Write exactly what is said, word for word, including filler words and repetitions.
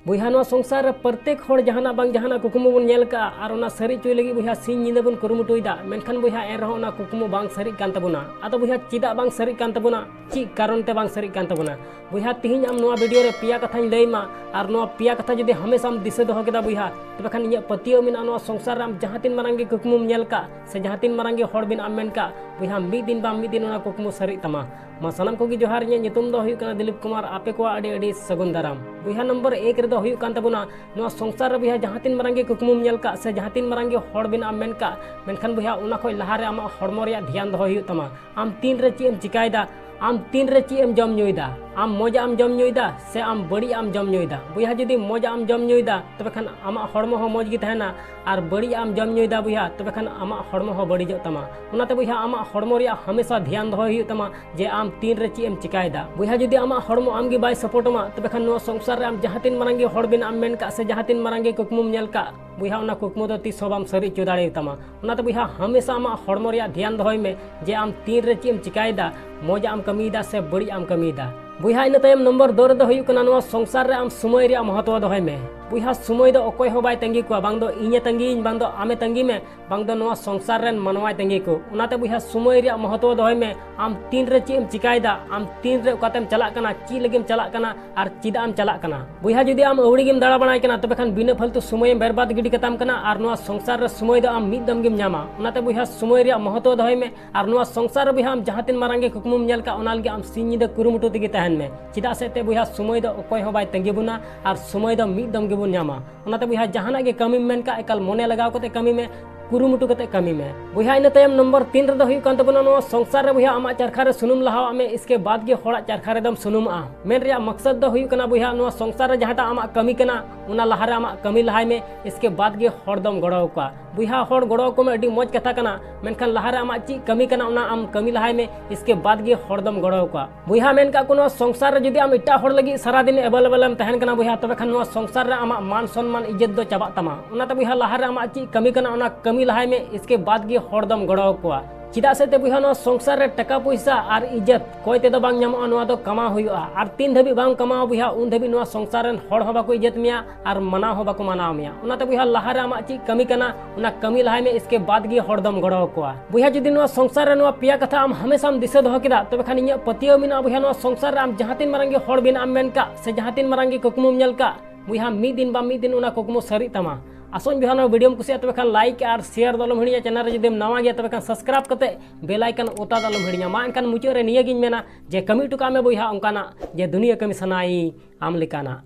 ᱵᱚᱭᱦᱟ, ᱱᱚᱣᱟ ᱥᱚᱝᱥᱟᱨ ᱨᱮ ᱯᱨᱚᱛᱮᱠ ᱦᱚᱲ ᱡᱟᱦᱟᱱᱟᱜ ᱵᱟᱝ ᱡᱟᱦᱟᱱᱟᱜ ᱠᱩᱠᱢᱩ ᱵᱚᱱ ᱧᱮᱞ ᱠᱟᱜᱼᱟ ᱟᱨ ᱚᱱᱟ ᱥᱟᱹᱨᱤ ᱦᱚᱪᱚᱭ ᱞᱟᱹᱜᱤᱫ ᱵᱚᱭᱦᱟ ᱥᱤᱧ ᱧᱤᱫᱟᱹ ᱵᱚᱱ ᱠᱩᱨᱩᱢᱩᱴᱩᱭᱮᱫᱟ, ᱢᱮᱱᱠᱷᱟᱱ ᱵᱚᱭᱦᱟ ᱮᱱ ᱨᱮᱦᱚᱸ ᱚᱱᱟ ᱠᱩᱠᱢᱩ ᱵᱟᱝ ᱥᱟᱹᱨᱤᱜ ᱠᱟᱱ ᱛᱟᱵᱚᱱᱟ᱾ ᱟᱫᱚ ᱵᱚᱭᱦᱟ ᱪᱮᱫᱟᱜ ᱵᱟᱝ ᱥᱟᱹᱨᱤᱜ ᱠᱟᱱ ᱛᱟᱵᱚᱱᱟ? ᱪᱮᱫ ᱠᱟᱨᱚᱱ ᱛᱮ ᱵᱟᱝ ᱥᱟᱹᱨᱤᱜ ᱠᱟᱱ ᱛᱟᱵᱚᱱᱟ? ᱵᱚᱭᱦᱟ ᱛᱤᱦᱤᱧ ᱟᱢ ᱱᱚᱣᱟ ᱵᱷᱤᱰᱤᱭᱳ ᱨᱮ ᱯᱮᱭᱟ ᱠᱟᱛᱷᱟᱧ ᱞᱟᱹᱭ ᱟᱢᱟ, ᱟᱨ ᱱᱚᱣᱟ ᱯᱮᱭᱟ ᱠᱟᱛᱷᱟ ᱡᱩᱫᱤ ᱦᱟᱢᱮᱥᱟᱢ ᱫᱤᱥᱟᱹ ᱫᱚᱦᱚ ᱠᱮᱫᱟ ᱵᱚᱭᱦᱟ, ᱛᱚᱵᱮ ᱠᱷᱟᱱ ᱤᱧᱟᱹᱜ ᱯᱟᱹᱛᱭᱟᱹᱣ ᱢᱮᱱᱟᱜᱼᱟ ᱱᱚᱣᱟ ᱥᱚᱝᱥᱟᱨ ᱨᱮ ᱟᱢ ᱡᱟᱦᱟᱸ ᱛᱤᱱ ᱢᱟᱨᱟᱝ ᱜᱮ ᱠᱩᱠᱢᱩᱢ ᱧᱮᱞ ᱠᱟᱜ ᱥᱮ ᱡᱟᱦᱟᱸ ᱛᱤᱱ ᱢᱟᱨᱟᱝ ᱜᱮ ᱦᱚᱲ ᱵᱤᱱ ᱟᱢ ᱢᱮᱱ ᱠᱟᱜ, ᱵᱚᱭᱦᱟ ᱢᱤᱫ ᱫᱤᱱ ᱵᱟᱝ ᱢᱤᱫ ᱫᱤᱱ ᱚᱱᱟ ᱠᱩᱠᱢᱩ ᱥᱟᱹᱨᱤᱜ ᱛᱟᱢᱟ᱾ ᱢᱟ ᱥᱟᱱᱟᱢ ᱠᱚᱜᱮ ᱡᱚᱦᱟᱨ, ᱤᱧᱟᱹᱜ ᱧᱩᱛᱩᱢ ᱫᱚ ᱦᱩᱭᱩᱜ ᱠᱟᱱᱟ ᱫᱤᱞᱤᱯ ᱠᱩᱢᱟᱨ᱾ ᱟᱯᱮ ᱠᱚᱣᱟᱜ ᱟᱹᱰᱤ ᱟᱹᱰᱤ ᱥᱟᱹᱜᱩᱱ ᱫᱟᱨᱟᱢ᱾ ᱵᱚᱭᱦᱟ ᱱᱚᱢᱵᱚᱨ ᱮᱠ ᱨᱮᱫᱚ ᱦᱩᱭᱩᱜ ᱠᱟᱱ ᱛᱟᱵᱚᱱᱟ ᱱᱚᱣᱟ ᱥᱚᱝᱥᱟᱨ ᱨᱮ ᱵᱚᱭᱦᱟ ᱡᱟᱦᱟᱸ ᱛᱤᱱ ᱢᱟᱨᱟᱝ ᱜᱮ ᱠᱩᱠᱢᱩᱢ ᱧᱮᱞ ᱠᱟᱜ ᱥᱮ ᱡᱟᱦᱟᱸ ᱛᱤᱱ ᱢᱟᱨᱟᱝ ᱜᱮ ᱦᱚᱲ ᱵᱤᱱ ᱟᱢ ᱢᱮᱱ ᱠᱟᱜ, ᱢᱮᱱᱠᱷᱟᱱ ᱵᱚᱭᱦᱟ ᱚᱱᱟ ᱠᱷᱚᱱ ᱞᱟᱦᱟᱨᱮ ᱟᱢᱟᱜ ᱦᱚᱲᱢᱚ ᱨᱮᱭᱟᱜ ᱫᱷᱮᱭᱟᱱ ᱫᱚᱦᱚᱭ ᱦᱩᱭᱩᱜ ᱛᱟᱢᱟ᱾ ᱟᱢ ᱛᱤᱱᱨᱮ ᱪᱮᱫ ᱮᱢ ᱪᱤᱠᱟᱭᱮᱫᱟ, ᱟᱢ ᱛᱤᱱᱨᱮ ᱪᱮᱫ ᱮᱢ ᱡᱚᱢ ᱧᱩᱭᱮᱫᱟ, ᱟᱢ ᱢᱚᱡᱟᱜ ᱮᱢ ᱡᱚᱢ ᱧᱩᱭᱮᱫᱟ ᱥᱮ ᱟᱢ ᱵᱟᱹᱲᱤᱡᱟᱜ ᱮᱢ ᱡᱚᱢ ᱧᱩᱭᱮᱫᱟ? ᱵᱚᱭᱦᱟ ᱡᱩᱫᱤ ᱢᱚᱡᱟᱜ ᱮᱢ ᱡᱚᱢ ᱧᱩᱭᱮᱫᱟ, ᱛᱚᱵᱮ ᱠᱷᱟᱱ ᱟᱢᱟᱜ ᱦᱚᱲᱢᱚ ᱦᱚᱸ ᱢᱚᱡᱽ ᱜᱮ ᱛᱟᱦᱮᱱᱟ, ᱟᱨ ᱵᱟᱹᱲᱤᱡᱟᱜ ᱮᱢ ᱡᱚᱢ ᱧᱩᱭᱮᱫᱟ ᱵᱚᱭᱦᱟ, ᱛᱚᱵᱮ ᱠᱷᱟᱱ ᱟᱢᱟᱜ ᱦᱚᱲᱢᱚ ᱦᱚᱸ ᱵᱟᱹᱲᱤᱡᱚᱜ ᱛᱟᱢᱟ᱾ ᱚᱱᱟᱛᱮ ᱵᱚᱭᱦᱟ ᱟᱢᱟᱜ ᱦᱚᱲᱢᱚ ᱨᱮᱭᱟᱜ ᱦᱟᱢᱮᱥᱟ ᱫᱷᱮᱭᱟᱱ ᱫᱚᱦᱚᱭ ᱦᱩᱭᱩᱜ ᱛᱟᱢᱟ ᱡᱮ ᱟᱢ ᱛᱤᱱᱨᱮ ᱪᱮᱫ ᱮᱢ ᱪᱤᱠᱟᱭᱮᱫᱟ᱾ ᱵᱚᱭᱦᱟ ᱡᱩᱫᱤ ᱟᱢᱟᱜ ᱦᱚᱲᱢᱚ ᱟᱢ ᱜᱮ ᱵᱟᱭ ᱥᱟᱯᱳᱨᱴ ᱟᱢᱟ, ᱛᱚᱵᱮ ᱠᱷᱟᱱ ᱱᱚᱣᱟ ᱥᱚᱝᱥᱟᱨ ᱨᱮ ᱟᱢ ᱡᱟᱦᱟᱸ ᱛᱤᱱ ᱢᱟᱨᱟᱝ ᱜᱮ ᱦᱚᱲ ᱵᱤᱱ ᱟᱢ ᱢᱮᱱ ᱠᱟᱜ ᱥᱮ ᱡᱟᱦᱟᱸ ᱛᱤᱱ ᱢᱟᱨᱟᱝ ᱜᱮ ᱠᱩᱠᱢᱩᱢ ᱧᱮᱞ ᱠᱟᱜ, ᱵᱚᱭᱦᱟ ᱚᱱᱟ ᱠᱩᱠᱢᱩ ᱫᱚ ᱛᱤᱥ ᱦᱚᱸ ᱵᱟᱢ ᱥᱟᱹᱨᱤ ᱦᱚᱪᱚ ᱫᱟᱲᱮᱭᱟᱛᱟᱢᱟ᱾ ᱚᱱᱟᱛᱮ ᱵᱚᱭᱦᱟ ᱦᱟᱢᱮᱥᱟ ᱟᱢᱟᱜ ᱦᱚᱲᱢᱚ ᱨᱮᱭᱟᱜ ᱫᱷᱮᱭᱟᱱ ᱫᱚᱦᱚᱭ ᱢᱮ ᱡᱮ ᱟᱢ ᱛᱤᱱᱨᱮ ᱪᱮᱫ ᱮᱢ ᱪᱤᱠᱟᱭᱮᱫᱟ, ᱢᱚᱡᱟᱜ ᱮᱢ ᱠᱟᱹᱢᱤᱭᱮᱫᱟ ᱥᱮ ᱵᱟᱹᱲᱤᱡᱟᱜ ᱮᱢ ᱠᱟᱹᱢᱤᱭᱮᱫᱟ᱾ ᱵᱚᱭᱦᱟ ᱤᱱᱟᱹ ᱛᱟᱭᱚᱢ ᱱᱚᱢᱵᱚᱨ ᱫᱩ ᱨᱮᱫᱚ ᱦᱩᱭᱩᱜ ᱠᱟᱱᱟ ᱱᱚᱣᱟ ᱥᱚᱝᱥᱟᱨ ᱨᱮ ᱟᱢ ᱥᱚᱢᱚᱭ ᱨᱮᱭᱟᱜ ᱢᱚᱦᱚᱛᱣᱚ ᱫᱚᱦᱚᱭ ᱢᱮ᱾ ᱵᱚᱭᱦᱟ ᱥᱚᱢᱚᱭ ᱫᱚ ᱚᱠᱚᱭ ᱦᱚᱸ ᱵᱟᱭ ᱛᱟᱺᱜᱤ ᱠᱚᱣᱟ, ᱵᱟᱝ ᱫᱚ ᱤᱧᱮ ᱛᱟᱺᱜᱤᱭᱤᱧ, ᱵᱟᱝ ᱫᱚ ᱟᱢᱮ ᱛᱟᱺᱜᱤ ᱢᱮ, ᱵᱟᱝ ᱫᱚ ᱱᱚᱣᱟ ᱥᱚᱝᱥᱟᱨ ᱨᱮᱱ ᱢᱟᱱᱣᱟᱭ ᱛᱟᱺᱜᱤ ᱠᱚ᱾ ᱚᱱᱟᱛᱮ ᱵᱚᱭᱦᱟ ᱥᱚᱢᱚᱭ ᱨᱮᱭᱟᱜ ᱢᱚᱦᱚᱛᱣᱚ ᱫᱚᱦᱚᱭ ᱢᱮ᱾ ᱟᱢ ᱛᱤᱱᱨᱮ ᱪᱮᱫ ᱮᱢ ᱪᱤᱠᱟᱭᱮᱫᱟ, ᱟᱢ ᱛᱤᱱᱨᱮ ᱚᱠᱟᱛᱮᱢ ᱪᱟᱞᱟᱜ ᱠᱟᱱᱟ, ᱪᱮᱫ ᱞᱟᱹᱜᱤᱫ ᱮᱢ ᱪᱟᱞᱟᱜ ᱠᱟᱱᱟ ᱟᱨ ᱪᱮᱫᱟᱜ ᱮᱢ ᱪᱟᱞᱟᱜ ᱠᱟᱱᱟ᱾ ᱵᱚᱭᱦᱟ ᱡᱩᱫᱤ ᱟᱢ ᱟᱹᱣᱲᱤ ᱜᱮᱢ ᱫᱟᱬᱟ ᱵᱟᱲᱟᱭ ᱠᱟᱱᱟ, ᱛᱚᱵᱮ ᱠᱷᱟᱱ ᱵᱤᱱᱟᱹ ᱯᱷᱟᱞᱛᱩ ᱥᱚᱢᱚᱭᱮᱢ ᱵᱮᱨᱵᱟᱫ ᱜᱤᱰᱤ ᱠᱟᱛᱟᱢ ᱠᱟᱱᱟ, ᱟᱨ ᱱᱚᱣᱟ ᱥᱚᱝᱥᱟᱨ ᱨᱮ ᱥᱚᱢᱚᱭ ᱫᱚ ᱟᱢ ᱢᱤᱫ ᱫᱚᱢ ᱜᱮᱢ ᱧᱟᱢᱟ᱾ ᱚᱱᱟᱛᱮ ᱵᱚᱭᱦᱟ ᱥᱚᱢᱚᱭ ᱨᱮᱭᱟᱜ ᱢᱚᱦᱚᱛᱣᱚ ᱫᱚᱦᱚᱭ ᱢᱮ᱾ ᱟᱨ ᱱᱚᱣᱟ ᱥᱚᱝᱥᱟᱨ ᱨᱮ ᱵᱚᱭᱦᱟ ᱟᱢ ᱡᱟᱦᱟᱸ ᱛᱤᱱ ᱢᱟᱨᱟᱝ ᱜᱮ ᱠᱩᱠᱢᱩᱢ ᱧᱮᱞ ᱠᱟᱜ, ᱚᱱᱟ ᱞᱟᱹᱜᱤᱫ ᱟᱢ ᱥᱤᱧ ᱧᱤᱫᱟᱹ ᱠᱩᱨᱩᱢᱩᱴᱩ ᱛᱮᱜᱮ ᱛᱟᱦᱮᱱ ᱢᱮ᱾ ᱪᱮᱫᱟᱜ ᱥᱮ ᱮᱱᱛᱮ ᱵᱚᱭᱦᱟ ᱥᱚᱢᱚᱭ ᱫᱚ ᱚᱠᱚᱭ ᱦᱚᱸ ᱵᱟᱭ ᱛᱟᱺᱜᱤ ᱵᱚᱱᱟ, ᱟᱨ ᱥᱚᱢᱚᱭ ᱫᱚ ᱢᱤᱫ ᱫᱚᱢ ᱜᱮᱵᱚᱱ ᱧᱟᱢᱟ᱾ ᱚᱱᱟᱛᱮ ᱵᱚᱭᱦᱟ ᱡᱟᱦᱟᱱᱟᱜ ᱜᱮ ᱠᱟᱹᱢᱤᱢ ᱢᱮᱱ ᱠᱟᱜ, ᱮᱠᱟᱞ ᱢᱚᱱᱮ ᱞᱟᱜᱟᱣ ᱠᱟᱛᱮ ᱠᱟᱹᱢᱤ ᱢᱮ, ᱠᱩᱨᱩᱢᱩᱴᱩ ᱠᱟᱛᱮ ᱠᱟᱹᱢᱤ ᱢᱮ᱾ ᱵᱚᱭᱦᱟ ᱤᱱᱟᱹ ᱛᱟᱭᱚᱢ ᱱᱚᱢᱵᱚᱨ ᱛᱤᱱ ᱨᱮᱫᱚ ᱦᱩᱭᱩᱜ ᱠᱟᱱ ᱛᱟᱵᱚᱱᱟ ᱱᱚᱣᱟ ᱥᱚᱝᱥᱟᱨ ᱨᱮ ᱵᱚᱭᱦᱟ ᱟᱢᱟᱜ ᱪᱟᱨᱠᱷᱟ ᱨᱮ ᱥᱩᱱᱩᱢ ᱞᱟᱦᱟᱣᱟᱜ ᱢᱮ, ᱤᱥᱠᱮ ᱵᱟᱫ ᱜᱮ ᱦᱚᱲᱟᱜ ᱪᱟᱨᱠᱷᱟ ᱨᱮᱫᱚᱢ ᱥᱩᱱᱩᱢᱟᱜᱼᱟ᱾ ᱢᱮᱱ ᱨᱮᱭᱟᱜ ᱢᱚᱠᱥᱚᱫ ᱫᱚ ᱦᱩᱭᱩᱜ ᱠᱟᱱᱟ ᱵᱚᱭᱦᱟ ᱱᱚᱣᱟ ᱥᱚᱝᱥᱟᱨ ᱨᱮ ᱡᱟᱦᱟᱸᱴᱟᱜ ᱟᱢᱟᱜ ᱠᱟᱹᱢᱤ ᱠᱟᱱᱟ, ᱚᱱᱟ ᱞᱟᱦᱟᱨᱮ ᱟᱢᱟᱜ ᱠᱟᱹᱢᱤ ᱞᱟᱦᱟᱭ ᱢᱮ, ᱤᱥᱠᱮ ᱵᱟᱫ ᱜᱮ ᱦᱚᱲ ᱫᱚᱢ ᱜᱚᱲᱚ ᱟᱠᱚᱣᱟ᱾ ᱵᱚᱭᱦᱟ ᱦᱚᱲ ᱜᱚᱲᱚ ᱟᱠᱚ ᱢᱮ, ᱟᱹᱰᱤ ᱢᱚᱡᱽ ᱠᱟᱛᱷᱟ ᱠᱟᱱᱟ, ᱢᱮᱱᱠᱷᱟᱱ ᱞᱟᱦᱟᱨᱮ ᱟᱢᱟᱜ ᱪᱮᱫ ᱠᱟᱹᱢᱤ ᱠᱟᱱᱟ ᱚᱱᱟ ᱟᱢ ᱠᱟᱹᱢᱤ ᱞᱟᱦᱟᱭ ᱢᱮ, ᱤᱥᱠᱮ ᱵᱟᱫ ᱜᱮ ᱦᱚᱲ ᱫᱚᱢ ᱜᱚᱲᱚ ᱟᱠᱚᱣᱟ᱾ ᱵᱚᱭᱦᱟ ᱢᱮᱱ ᱠᱟᱜ ᱠᱚ ᱱᱚᱣᱟ ᱥᱚᱝᱥᱟᱨ ᱨᱮ ᱡᱩᱫᱤ ᱟᱢ ᱮᱴᱟᱜ ᱦᱚᱲ ᱞᱟᱹᱜᱤᱫ ᱥᱟᱨᱟ ᱫᱤᱱ ᱮᱵᱮᱞᱮᱵᱮᱞ ᱮᱢ ᱛᱟᱦᱮᱱ ᱠᱟᱱᱟ ᱵᱚᱭᱦᱟ, ᱛᱚᱵᱮ ᱠᱷᱟᱱ ᱱᱚᱣᱟ ᱥᱚᱝᱥᱟᱨ ᱨᱮ ᱟᱢᱟᱜ ᱢᱟᱱ ᱥᱚᱱᱢᱟᱱ ᱤᱡᱽᱡᱚᱛ ᱫᱚ ᱪᱟᱵᱟᱜ ᱛᱟᱢᱟ᱾ ᱚᱱᱟᱛᱮ ᱵᱚᱭᱦᱟ ᱞᱟᱦᱟᱨᱮ ᱟᱢᱟᱜ ᱪᱮᱫ ᱠᱟᱹᱢᱤ ᱠᱟᱱᱟ ᱚᱱᱟ ᱠᱟᱹᱢᱤ ᱞᱟᱦᱟᱭ ᱢᱮ, ᱤᱥᱠᱮ ᱵᱟᱫ ᱜᱮ ᱦᱚᱲ ᱫᱚᱢ ᱜᱚᱲᱚ ᱟᱠᱚᱣᱟ᱾ ᱪᱮᱫᱟᱜ ᱥᱮ ᱛᱮ ᱵᱚᱭᱦᱟ, ᱱᱚᱣᱟ ᱥᱚᱝᱥᱟᱨ ᱨᱮ ᱴᱟᱠᱟ ᱯᱚᱭᱥᱟ ᱟᱨ ᱤᱡᱽᱡᱚᱛ ᱠᱚᱭ ᱛᱮᱫᱚ ᱵᱟᱝ ᱧᱟᱢᱚᱜᱼᱟ, ᱱᱚᱣᱟ ᱫᱚ ᱠᱟᱢᱟᱣ ᱦᱩᱭᱩᱜᱼᱟ᱾ ᱟᱨ ᱛᱤᱱ ᱫᱷᱟᱹᱵᱤᱡ ᱵᱟᱝ ᱠᱟᱢᱟᱣᱟ ᱵᱚᱭᱦᱟ, ᱩᱱ ᱫᱷᱟᱹᱵᱤᱡ ᱱᱚᱣᱟ ᱥᱚᱝᱥᱟᱨ ᱨᱮᱱ ᱦᱚᱲ ᱦᱚᱸ ᱵᱟᱠᱚ ᱤᱡᱽᱡᱚᱛ ᱢᱮᱭᱟ ᱟᱨ ᱢᱟᱱᱟᱣ ᱦᱚᱸ ᱵᱟᱠᱚ ᱢᱟᱱᱟᱣ ᱢᱮᱭᱟ᱾ ᱚᱱᱟᱛᱮ ᱵᱚᱭᱦᱟ, ᱞᱟᱦᱟ ᱨᱮ ᱟᱢᱟᱜ ᱪᱮᱫ ᱠᱟᱹᱢᱤ ᱠᱟᱱᱟ, ᱚᱱᱟ ᱠᱟᱹᱢᱤ ᱞᱟᱦᱟᱭ ᱢᱮ, ᱤᱥᱠᱮ ᱵᱟᱫ ᱜᱮ ᱦᱚᱲ ᱫᱚᱢ ᱜᱚᱲᱚ ᱟᱠᱚᱣᱟ᱾ ᱵᱚᱭᱦᱟ, ᱡᱩᱫᱤ ᱱᱚᱣᱟ ᱥᱚᱝᱥᱟᱨ ᱨᱮ ᱱᱚᱣᱟ ᱯᱮᱭᱟ ᱠᱟᱛᱷᱟ ᱟᱢ ᱦᱟᱢᱮᱥᱟᱢ ᱫᱤᱥᱟᱹ ᱫᱚᱦᱚ ᱠᱮᱫᱟ, ᱛᱚᱵᱮ ᱠᱷᱟᱱ ᱤᱧᱟᱹᱜ ᱯᱟᱹᱛᱭᱟᱹᱣ ᱢᱮᱱᱟᱜᱼᱟ ᱵᱚᱭᱦᱟ, ᱱᱚᱣᱟ ᱥᱚᱝᱥᱟᱨ ᱨᱮ ᱟᱢ ᱡᱟᱦᱟᱸ ᱛᱤᱱ ᱢᱟᱨᱟᱝ ᱜᱮ ᱦᱚᱲ ᱵᱮᱱᱟᱜ ᱮᱢ ᱢᱮᱱ ᱠᱟᱜ ᱥᱮ ᱡᱟᱦᱟᱸ ᱛᱤᱱ ᱢᱟᱨᱟᱝ ᱜᱮ ᱠᱩᱠᱢᱩᱢ ᱧᱮᱞ ᱠᱟᱜ, ᱵᱚᱭᱦᱟ, ᱢᱤᱫ ᱫᱤᱱ ᱵᱟᱝ ᱢᱤᱫ ᱫᱤᱱ ᱚᱱᱟ ᱠᱩᱠᱢᱩ ᱥᱟᱹᱨᱤᱜ ᱛᱟᱢᱟ᱾ ᱟᱥᱚᱜ ᱟᱹᱧ ᱵᱚᱭᱦᱟ, ᱱᱚᱣᱟ ᱵᱷᱤᱰᱤᱭᱳᱢ ᱠᱩᱥᱤᱭᱟᱜᱼᱟ, ᱛᱚᱵᱮ ᱠᱷᱟᱱ ᱞᱟᱭᱤᱠ ᱟᱨ ᱥᱮᱭᱟᱨ ᱫᱚ ᱟᱞᱚᱢ ᱦᱤᱲᱤᱧᱟ᱾ ᱪᱮᱱᱮᱞ ᱨᱮ ᱡᱩᱫᱤᱢ ᱱᱟᱣᱟ ᱜᱮᱭᱟ, ᱛᱚᱵᱮ ᱠᱷᱟᱱ ᱥᱟᱵᱥᱠᱨᱟᱭᱤᱵ ᱠᱟᱛᱮ ᱵᱮᱞ ᱟᱭᱠᱚᱱ ᱚᱛᱟ ᱫᱚ ᱟᱞᱚᱢ ᱦᱤᱲᱤᱧᱟ᱾ ᱢᱟ ᱮᱱᱠᱷᱟᱱ ᱢᱩᱪᱟᱹᱫ ᱨᱮ ᱱᱤᱭᱟᱹ ᱜᱤᱧ ᱢᱮᱱᱟ ᱡᱮ ᱠᱟᱹᱢᱤ ᱦᱚᱴᱚ ᱠᱟᱜ ᱢᱮ ᱵᱚᱭᱦᱟ ᱚᱱᱠᱟᱱᱟᱜ ᱡᱮ ᱫᱩᱱᱤᱭᱟᱹ ᱠᱟᱹᱢᱤ ᱥᱟᱱᱟᱭ ᱟᱢ ᱞᱮᱠᱟᱱᱟᱜ᱾